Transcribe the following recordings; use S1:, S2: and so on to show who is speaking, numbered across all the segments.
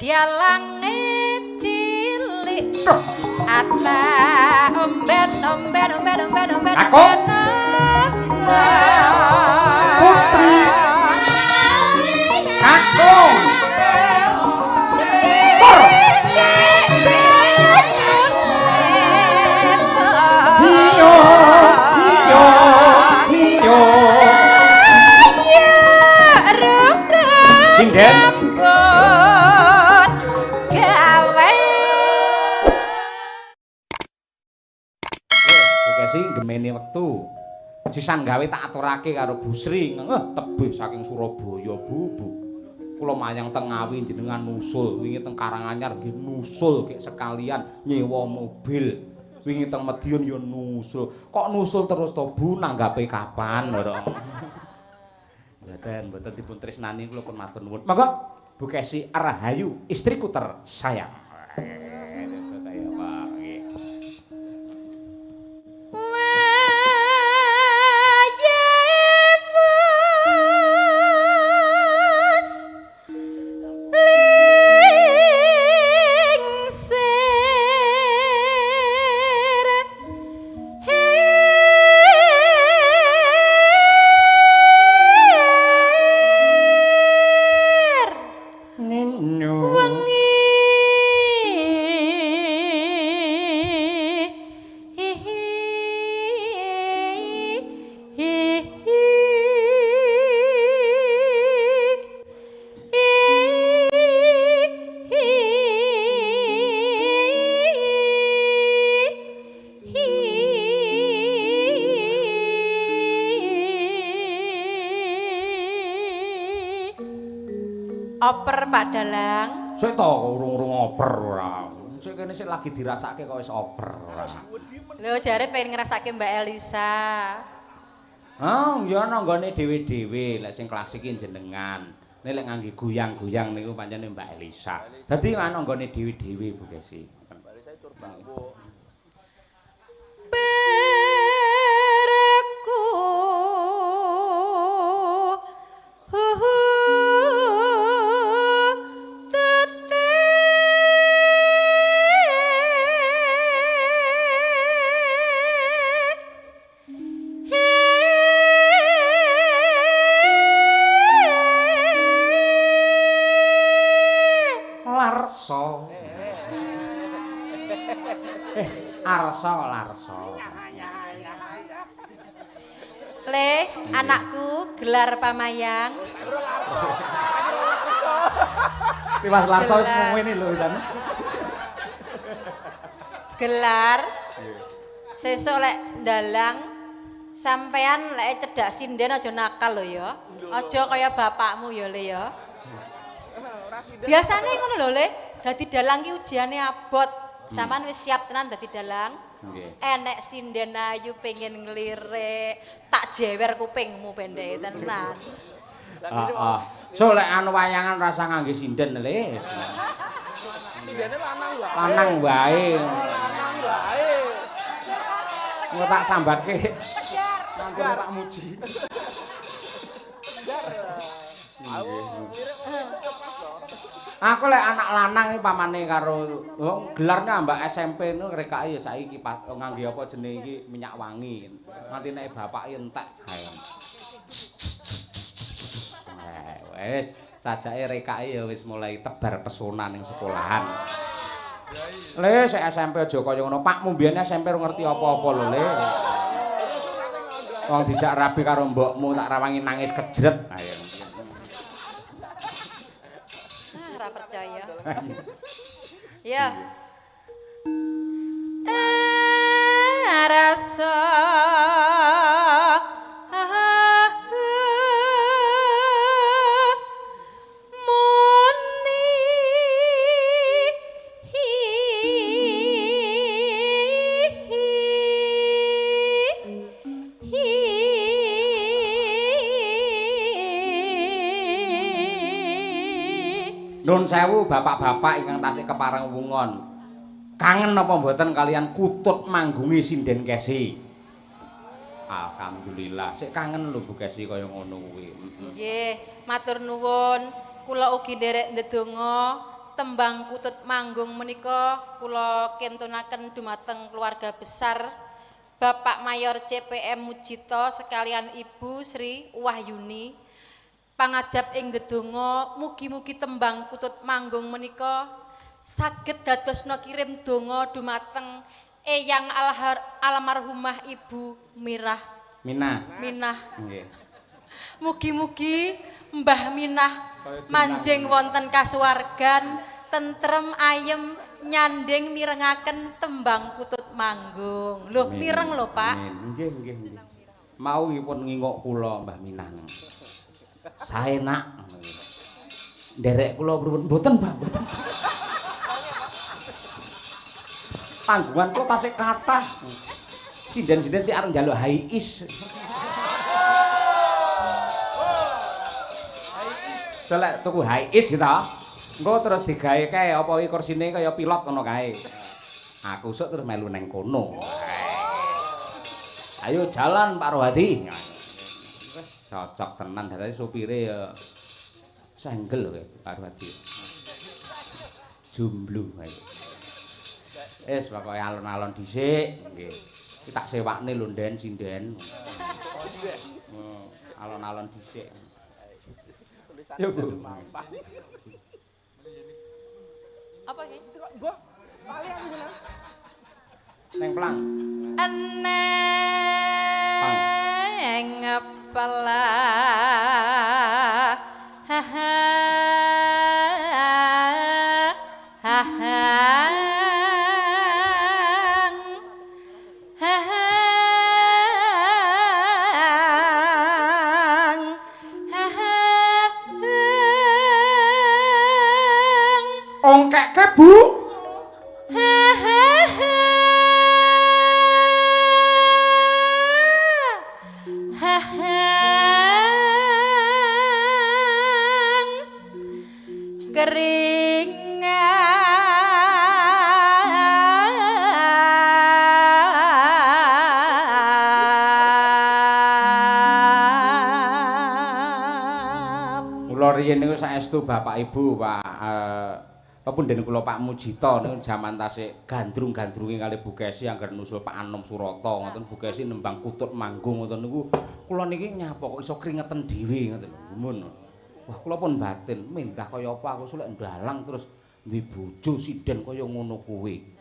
S1: Dialange cilik ata omben omben omben omben omben
S2: Kakung. Putri. Kakung. Pur. Hiyo hiyo hiyo. Sinden. Bu Kesi gemene wektu. Sisan gawe tak aturake karo Bu Sri. Tebih saking Surabaya, Bu. Bu. Kula mayang teng Ngawi jenengan nusul, wingi teng Karanganyar nggih nusul gek sekalian nyewa mobil. Wingi teng Madiun ya nusul. Kok nusul terus to, Bu? Nanggape kapan ora? Mboten, mboten dipun tresnani kula pun matur nuwun. Monggo Bu Kesi Rahayu, istriku tersayang. Kaya apa nggih. Nino.
S1: Oper Pak Dalang.
S2: Sik to urung-urung oper ora. Sik kene sik lagi dirasake kok wis oper ora.
S1: Lho jare pengen ngrasake Mbak Elisa.
S2: Ah, ya ana nggone dhewe-dhewe lek sing klasik iki jenengan. Nek lek ngangge goyang-goyang niku pancene Mbak Elisa. Dadi ana nggone dhewe-dhewe Bu Kesi.
S3: Mbak Elisa cur bambu.
S1: Berku
S2: Larso. Arsa Larso.
S1: Le, anakku gelar pamayang.
S2: Tiwas Larso wis ngene lho jan.
S1: Gelar. Sesuk lek ndalang sampean lek cedhak sinden aja nakal lho ya. Aja kaya bapakmu ya Le ya. Biasane ngono lho Le, dadi dalang ki ujiane abot. Sampean wis siap tenan dadi dalang?
S2: Nggih.
S1: Enek sinden ayu pengen nglirik, tak jewer kupingmu pendeke tenan.
S2: Heeh. So lek anu wayangan rasa ngangge sinden Le.
S3: Sindene lanang wae.
S2: Lanang wae.
S3: Lanang wae.
S2: Engko tak sambatke. Mangkene Pak Muji. Aku lek anak lanang iki pamane karo gelarnya mbak SMP niku rekake ya saiki ngangge apa jenenge iki minyak wangi. Nganti nek bapake entek. Wis sajake rekake ya wis mulai tebar pesona ning sekolahan. Le sik SMP aja kaya ngono. Pakmu mbiyen SMP ora ngerti apa-apa lho Le. Wong dijak rabi karo mbokmu tak rawangi nangis kejret. Ayo.
S1: Ora percaya. Ya. Rasa muni
S2: Nun sewu bapak-bapak ingkang tasih kepareng wungon. Kangen napa mboten kalian kutut manggungi sinden Kesi? Alhamdulillah, sik kangen lho Bu Kesi kaya ngono kuwi.
S1: Nggih, matur nuwun. Kula ugi nderek ndedonga Tembang Kutut Manggung menika kula kintunaken dumateng keluarga besar Bapak Mayor CPM Mujito sekalian Ibu Sri Wahyuni. Pangajap ing ndedonga mugi-mugi tembang Kutut Manggung menika saged dadosna kirim donga dumateng Eyang almarhumah Ibu Mirah
S2: Minah.
S1: Minah.
S2: Nggih.
S1: Mugi-mugi Mbah Minah manjing wonten kasuwargan tentrem ayem nyanding mirengaken tembang Kutut Manggung. Loh, mireng lho, Pak.
S2: Nggih, nggih, nggih. Mau pun ngingok kula Mbah Minah. Saenak. Nderek kula pripun? Mboten, Mbah, mboten. Tanggungan kula tasih kathah. Sinden-sinden sik arep njaluk high is. Selek tuku high is gitu. Engko terus digawe kae apa iki kursine kaya pilot ngono kae. Aku sok terus melu neng kono. Ayo jalan Pak Rohadi. Cocok tenan dadi supire ya senggel kowe Pak Rohadi. Jomblo kae. Wis pokoke alon-alon dhisik nggih. Iki tak sewakne lho Nden sinden. Alon-alon dhisik. Ya Bu.
S1: Apa iki?
S3: Mbah, lali aku menang.
S2: Neng pelang.
S1: Eneng pelah. Ha ha ha ha.
S2: Ongkeke Bu.
S1: Ha ha ha. Ha ha. Keringan.
S2: Kula riyen niku saestu Bapak Ibu, Pak pepunden kula Pak Mujito niku jaman tasih gandrung-gandrunge kalih Bu Kesi angger nusul Pak Anom Surata ngoten Bu Kesi nembang Kutut Manggung ngoten niku kula niki nyapa kok iso kringeten dhewe ngoten lho gumun. Wah kula pun batin mindah kaya apa aku sulek ndalang terus duwe bojo sinden kaya ngono kuwi.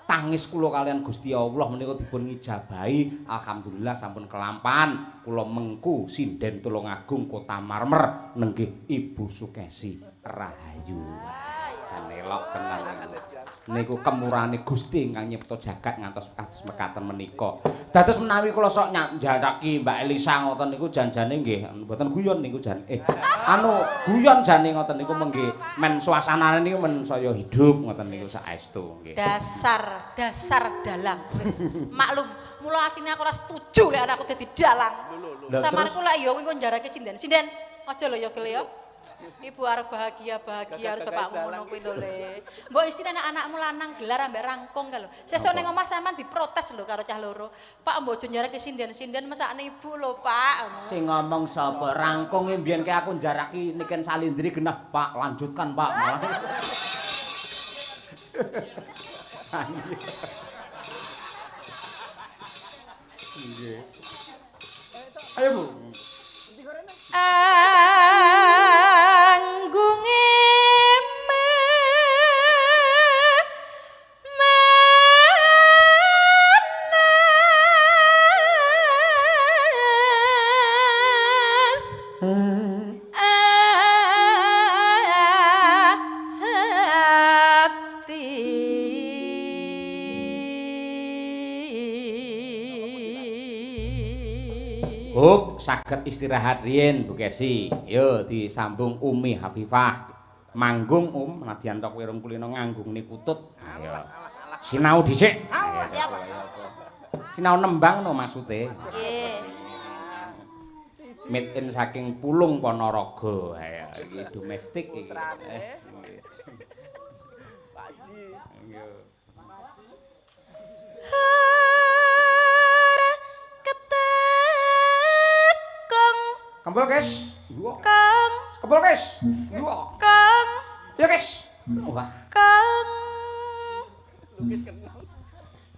S2: Tangis kula kalian Gusti Allah menika dipun ngijabahi alhamdulillah sampun kelampan kula mengku sinden Tulungagung Kota Marmer nenggih Ibu Sukesi Rahayu. Sanelok tenan niku kemurane Gusti ingkang nyipta jagat ngantos kados mekaten menika. Dados menawi kula sok njaraki Mbak Elisa ngoten niku janjane nggih mboten guyon niku jan. Anu guyon jane ngoten niku mengge men suasanane niku men saya hidup ngoten niku saestu nggih.
S1: Dasar dasar dalang wis maklum mula asine aku ora setuju lek anakku dadi dalang. Samarku lek ya kuwi njarake sinden. Sinden aja lho ya gele ya. Ibu arep bahagia-bahagia harus bapakmu ngono kuwi lho Le. Mbok isine anak-anakmu lanang gelar ambek rangkung kae lho. Sesuk ning omah sampean diprotes lho karo cah loro. Pak mbok aja njarake sinden-sinden mesakne ibu lho, Pak.
S2: Sing ngomong sapa? Rangkung mbiyen ke aku njaraki Niken Salindri genah, Pak, lanjutkan, Pak. Nggih. Ayo, Bu.
S1: Anggunge manas ati.
S2: Hub saged istirahat riyin Bu Kesi. Yo disambung Umi Hafifah. Manggung nadyan tok wirung kulino nganggungne kutut. Ayo. Sinau dhisik.
S1: Siap.
S2: Sinau nembang no maksude.
S1: Nggih.
S2: Made in saking Pulung Ponorogo. Ayo iki domestik iki.
S3: Pak Ji.
S2: Nggih. Kembul, guys.
S1: Kang.
S2: Kembul, guys.
S1: Kang.
S2: Ya, guys. Wah,
S1: Kang
S3: Lukis kenal.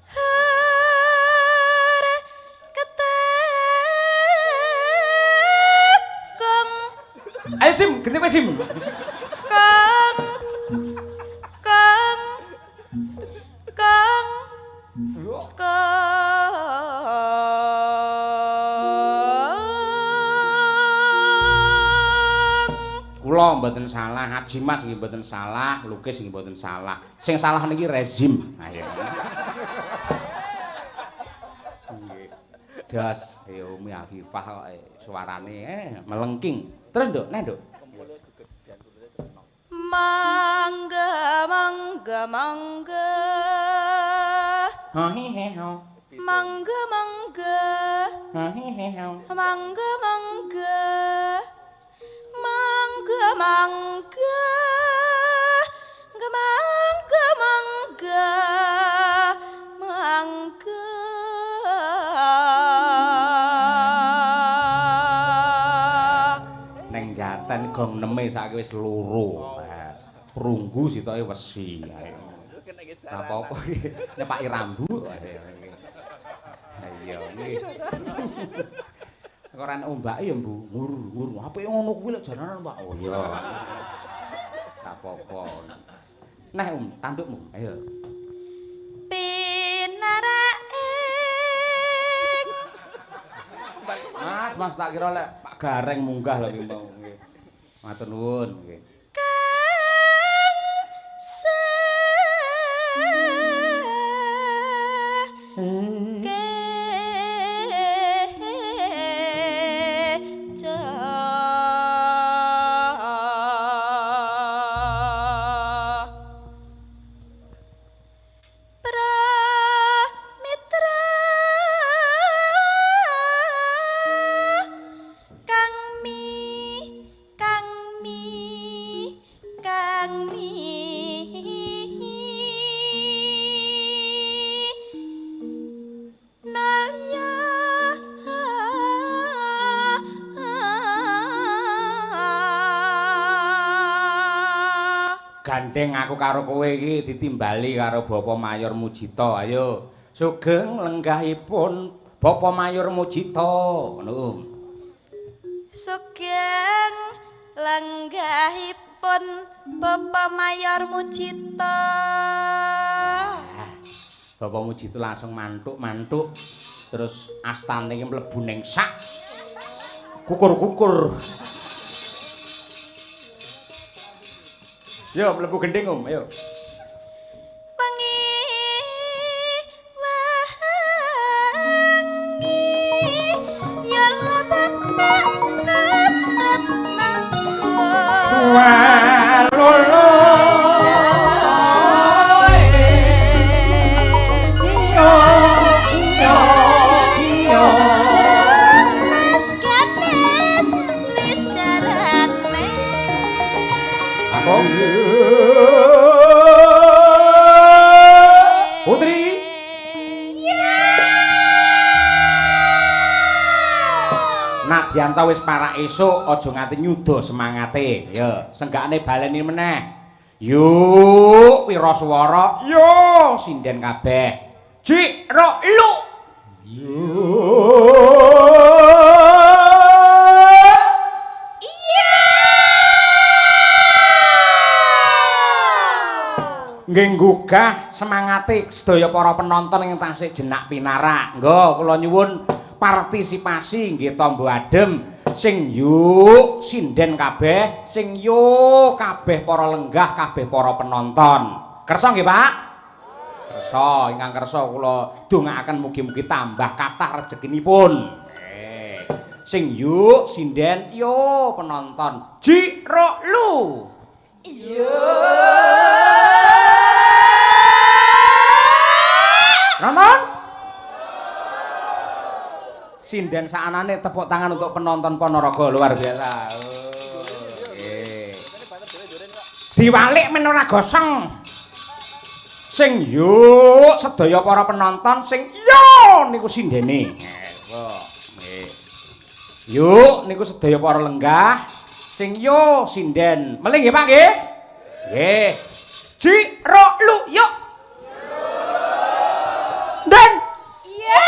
S1: Har ketekung
S2: Ayo Sim, genti kowe Sim.
S1: Kang Kang Kang Kang.
S2: Kula mboten salah, Haji Mas nggih mboten salah, lukis nggih mboten salah. Sing salah niki rezim. Ayo. Nggih. Jos, ayo Umi Afifah kok suarane melengking. Terus Nduk, neh Nduk.
S1: Mangga mangga mangga.
S2: Ha he he ho.
S1: Mangga mangga.
S2: Ha he he ho.
S1: Mangga mangga. Mangga mangga. Mangga mangga. Mangga.
S2: Neng Jaten gong neme saiki wis loro. Prunggu sitoke wesi. Ayo.
S3: Kena
S2: Ora apa-apa iki. Nyepaki rambu. Ayo iki. Ora enek ombake ya, Mbu. Ngur ngur. Apike ngono kuwi lek jaranan, Pak. Oh iya. Ora apa-apa. Nah, tandukmu. Ayo.
S1: Pinaraing.
S2: Mas, Mas tak kira lek Pak Gareng munggah lho ki mau nggih. Matur nuwun nggih.
S1: Kang Pramitra Kang Mi Kang Mi Kang Mi Nalya.
S2: Gandeng aku karo kowe iki ditimbali karo Bapak Mayor Mujito. Ayo, sugeng lenggahipun Bapak Mayor Mujito. Ngono, Um.
S1: Sugeng lenggahipun Bapak Mayor Mujito.
S2: Bapak Mujito langsung mantuk-mantuk terus astane iki mlebu ning sak. Kukur-kukur. Yo mlebu gending, Om, ayo.
S1: Wengi wengi ya bapak ketut nanggung.
S2: Walolo.
S1: Mas Ganes wicarane.
S2: Aku Putri. Nadyanta wis parak esuk, aja nganti nyuda semangate. Ya, senggakane baleni meneh. Yuk, wiraswara, yo sinden kabeh. Jik ro lu. Yo. Nggih nggugah semangate sedaya para penonton ing tasih jenak pinarak. Nggo kula nyuwun partisipasi nggih tamba adem sing yuk sinden kabeh, sing yo kabeh para lenggah, kabeh para penonton. Kersa nggih, Pak? Kersa, ingkang kersa kula dongaaken mugi-mugi tambah kathah rezekinipun. Sing yuk sinden yo penonton. Ji ro lu. Nonton? Sinden saanane tepuk tangan untuk penonton Ponorogo luar biasa. Oh, nggih. Diwalik men ora gosong. Sing yuk sedaya para penonton sing yo niku sindene. Nggih. Yuk niku sedaya para lenggah sing yo sinden. Meling nggih Pak nggih? Nggih. Ji, ro, lu, yuk. Dan
S1: iya.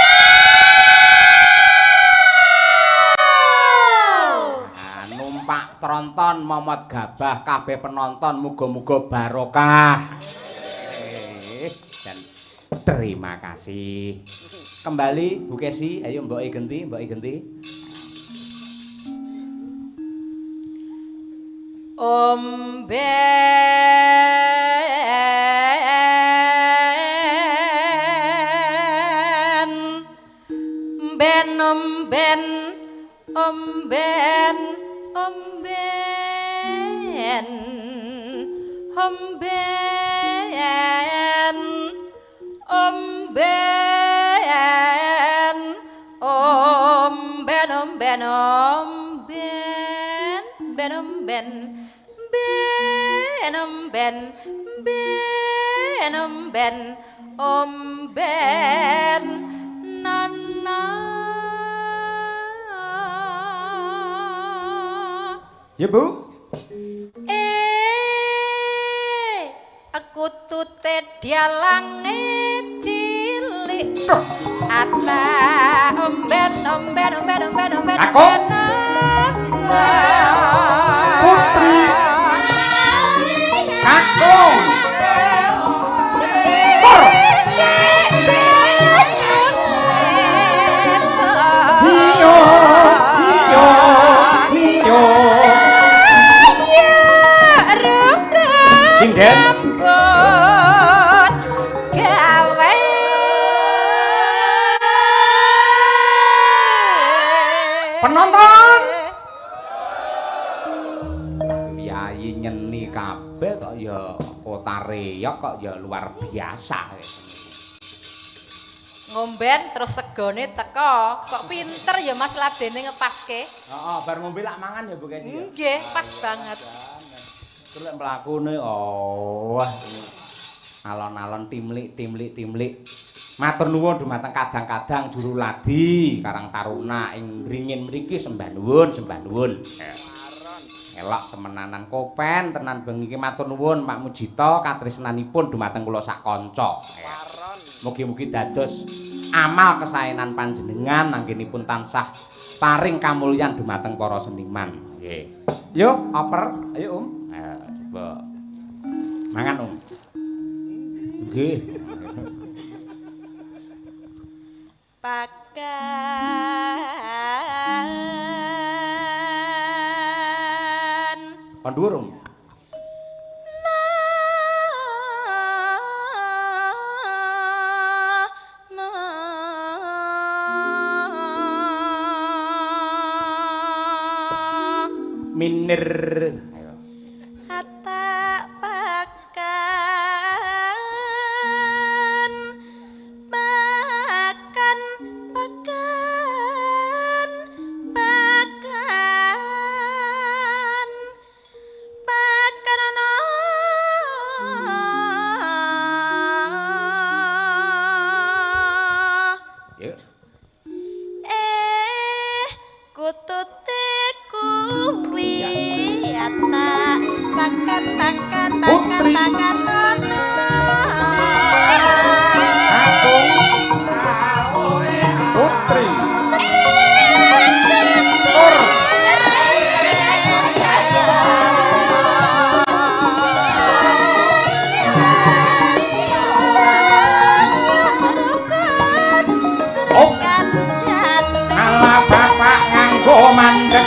S2: Nah, numpak tronton momot gabah kabeh penonton muga-muga barokah. Dan terima kasih. Kembali Bu Kesi, ayo mboke genti, mboke genti.
S1: Omben ben omben omben omben omben omben omben omben omben ben omben ben omben ben omben omben nana.
S2: Ya Bu.
S1: Aku tute dialange cilik ata omben omben omben omben omben
S2: aku putri kakung pur iyo iyo iyo sinden
S1: gawe.
S2: Penonton piyayi nyeni kabeh kok ya kota reyok kok ya luar biasa.
S1: Ngomben terus segone teko. Kok pinter ya Mas ladene ngepaske.
S2: Heeh, bar ngombe lak mangan ya Bu Kesi.
S1: Nggih, pas banget.
S2: Terus lek mlakune oh wah alon-alon timlik timlik timlik. Matur nuwun dumateng kadang-kadang juru ladi Karang Taruna ing ringin mriki sembah nuwun, sembah nuwun. Elok temenanan kopen tenan bengi iki matur nuwun Pak Mujito katresnanipun dumateng kula sak kanca. Mugi-mugi dados amal kesaenan panjenengan anggenipun tansah paring kamulyan dumateng para seniman. Nggih. Yo oper, ayo Om. Ayo coba. Mangan Om. Nggih.
S1: Pakan
S2: kon dhuwur Om. Minir. Ayo.
S1: Hatta pakan pakan pakan pakan pakan ana.
S2: Yuk.
S1: Kutute kuwi ata pakan pakan pakan pakan ana.
S2: Putri. Pur. Ala bapak nganggo mandek.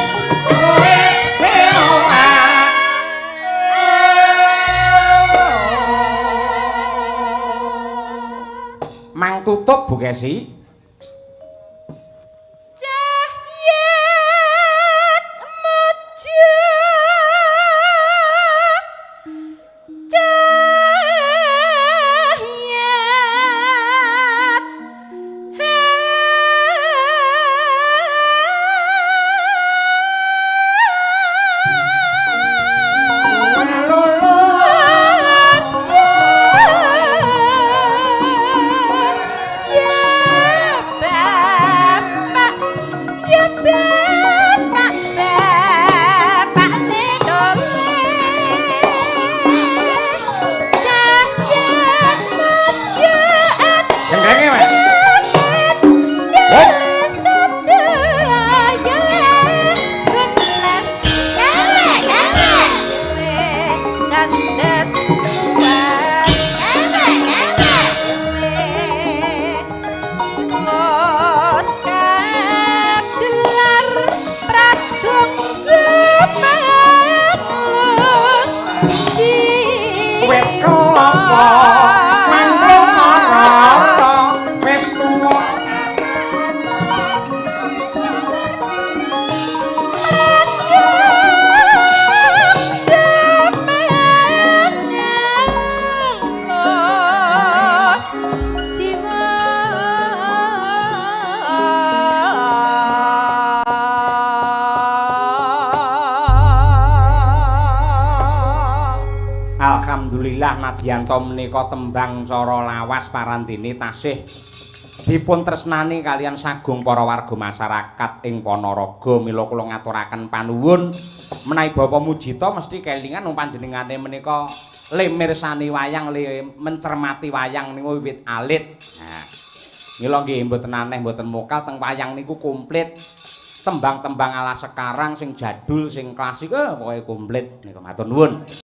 S2: Mang tutup Bu Kesi.
S1: Cahyat mojo cahyat
S2: Lolo. Alhamdulillah nadyan menika tembang cara lawas parandene tasih dipun tresnani kalian sagung para warga masyarakat ing Ponorogo. Mila kula ngaturaken panuwun menawi Bapak Mujito mesti kelingan wong panjenengane menika le mirsani wayang, le mencermati wayang niku wiwit alit. Nah, mila nggih mboten aneh mboten mokal teng wayang niku komplit tembang-tembang ala sekarang sing jadul sing klasik pokoke komplit niku. Matur nuwun.